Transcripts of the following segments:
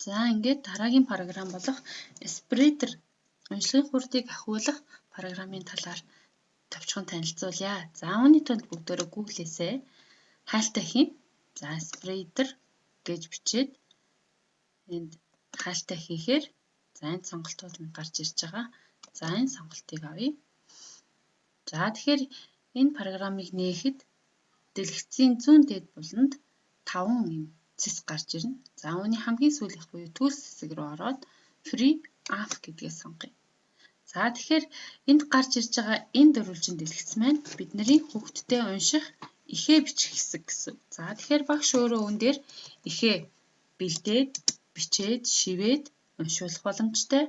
За ингээд дараагийн програм болох Spreader уншлагын хурдыг ахиулах програмын талаар товчхон танилцуулъя. За үүний тулд бүгдөөрөө Google-ээсээ хайлтаа хийн. За Spreader гэж бичээд энд хайлтаа хийхээр за энэ сонголтууд нь гарч ирж байгаа. За энэ сонголтыг авъя. За тэгэхээр энэ програмыг нээхэд дэлгэцийн зүүн дээд буланд 5 юм цэс гарч ирнэ. За үүний хамгийн сүүлийнх буюу Tools хэсэг рүү ороод Free App гэдгээ сонгоё. За тэгэхээр энд гарч ирж байгаа энэ дөрвөлжин дэлгэц маань бидний хүүхдтэй унших ихээ бичих хэсэг гэсэн. За тэгэхээр багш өөрөө үүн дээр ихээ бэлдээд, бичээд, шивээд уншуулах боломжтой.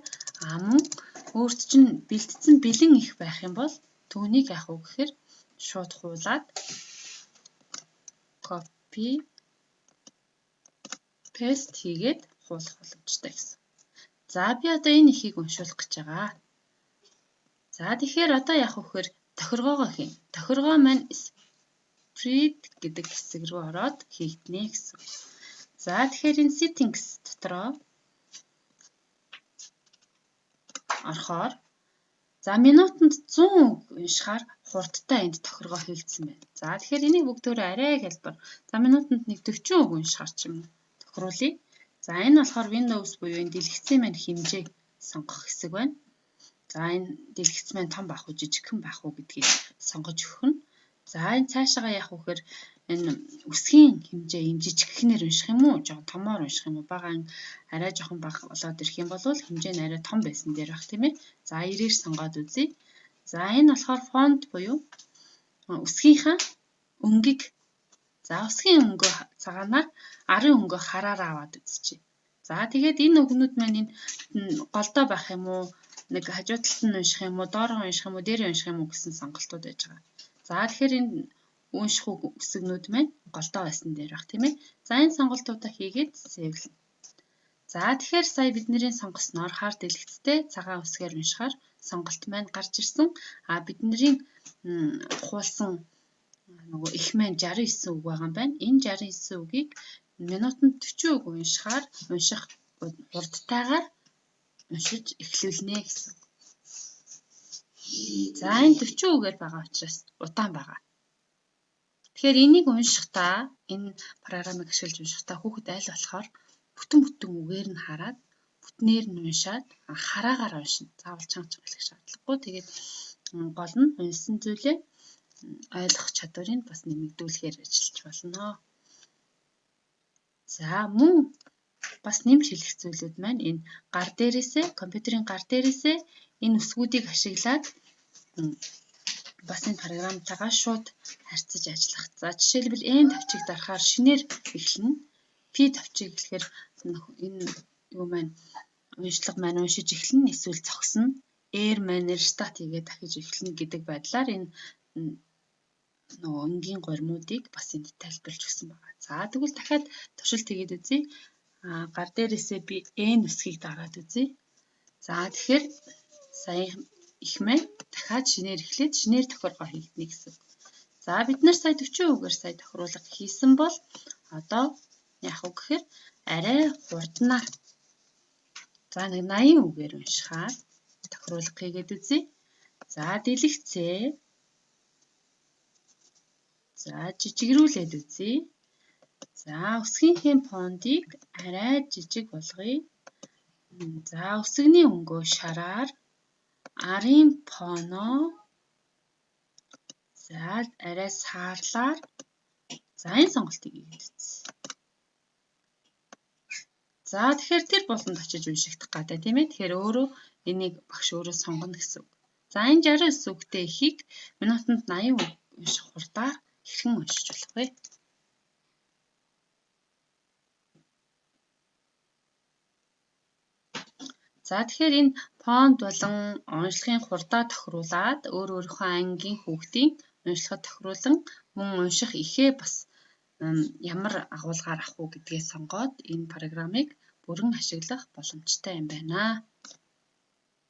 А мөн өөрт чинь бэлдсэн бэлэн их байх юм бол түүнийг яах вэ гэхээр шууд хуулаад copy paste хийгээд хуулах боломжтой гэсэн. За би одоо энэ ихийг уншуулах гэж байгаа. За тэгэхээр одоо яах вэ гэхээр тохиргоогоо хийн. Тохиргоо маань spread гэдэг хэсэг рүү ороод хийгднэ гэсэн. За тэгэхээр энэ settings дотроо орохоор за минутанд 100 үг уншихаар хурдтай энд тохиргоо хийгдсэн байна. За тэгэхээр энийг бүгдөөрөө арай хялбар. За минутанд нэг 40 үг уншихаар ч юм уу тохируулъя. За энэ болохоор Windows буюу энэ дэлгэцийн маань хэмжээг сонгох хэсэг байна. За энэ дэлгэц маань том байх уу, жижигхэн байх уу гэдгийг сонгож өгөх нь. За энэ цаашаага яах вэ гэхээр энэ үсгийн хэмжээ ийм жижигхнээр унших юм уу, жоохон томоор унших юм уу, бага арай жоохон бага болоод ирэх юм бол хэмжээ нь арай том байсан дээр байх тийм ээ. За 90-ээр сонгоод үзье. За энэ болохоор фонт буюу үсгийнхаа өнгийг за үсгийн өнгөө цагаанаар арын өнгөө хараараа аваад үзчихье. За тэгээд энэ үгнүүд маань энэ голдоо байх юм уу, нэг хажуу талд нь унших юм уу, доороо унших юм уу, дээрээ унших юм уу гэсэн сонголтууд байж байгаа. За тэгэхээр энэ унших үг үсгнүүд маань голдоо байсан дээр байх тийм ээ. За энэ сонголтуудаа хийгээд save-лэнэ. За тэгэхээр сая бидний сонгосноор хар дэлгэцтэй цагаан үсгээр уншихаар сонголт маань гарч ирсэн. А бидний хуулсан нөгөө их маань 69 үг байгаа юм байна. Энэ 69 үгийг минутанд 40 үг уншихаар унших хурдтайгаар уншиж эхлүүлнэ гэсэн. За энэ 40 үгээр байгаа учраас удаан байгаа. Тэгэхээр энийг уншихдаа энэ програмыг ашиглаж уншихдаа хүүхэд аль болохоор бүтэн бүтэн үгээр нь хараад бүтнээр нь уншаад хараагаар уншина. Заавал чанга чанга хэлэх шаардлагагүй. Тэгээд гол нь уншсан зүйлээ ойлгох чадварыг бас нэмэгдүүлэхээр ажиллаж болно. За мөн бас нэмж хэлэх зүйлүүд маань энэ гар дээрээсээ компьютерийн гар дээрээсээ энэ үсгүүдийг ашиглаад бас энэ програмтайгаа шууд харьцаж ажиллах. За жишээлбэл N товчийг дарахаар шинээр эхэлнэ. P товчийг эхлэхээр энэ юу маань уншлага маань уншиж эхэлнэ эсвэл зогсно. R маань restart хийгээд дахиж эхэлнэ гэдэг байдлаар энэ нөгөө өнгийн гурмуудыг бас энд тайлбарлаж өгсөн байна. За тэгвэл дахиад туршилт хийгээд үзье. Гар дээрээсээ би N үсгийг дараад үзье. За тэгэхээр сая их маань дахиад шинээр эхлээд шинээр тохиргоо хийгдэнэ гэсэн. За бид нар сая 40 үгээр сая тохируулга хийсэн бол одоо яах вэ гэхээр арай хурднаар за нэг 80 үгээр уншихаар тохируулга хийгээд үзье. За дэлгэцээ за жижигрүүлээд үзье. За үсгийнхээ фонтыг арай жижиг болгоё. За үсгний өнгөө шараар арын фоноо за арай саарлаар за энэ сонголтыг хийгээд үзье. За тэгэхээр тэр болонд очиж уншигдах гэдэг тийм ээ. Тэгэхээр өөрөө энийг багш өөрөө сонгоно гэсэн үг. За энэ 69 үгтэй ихийг минутанд 80 үг унших хурдаар хэрхэн уншиж болох вэ? За тэгэхээр энэ фонт болон уншлагын хурдаа тохируулаад өөр өөрийнхөө ангийн хүүхдийн уншлагад тохируулан мөн унших ихээ бас ямар агуулгаар авах уу гэдгээ сонгоод энэ програмыг бүрэн ашиглах боломжтой юм байна.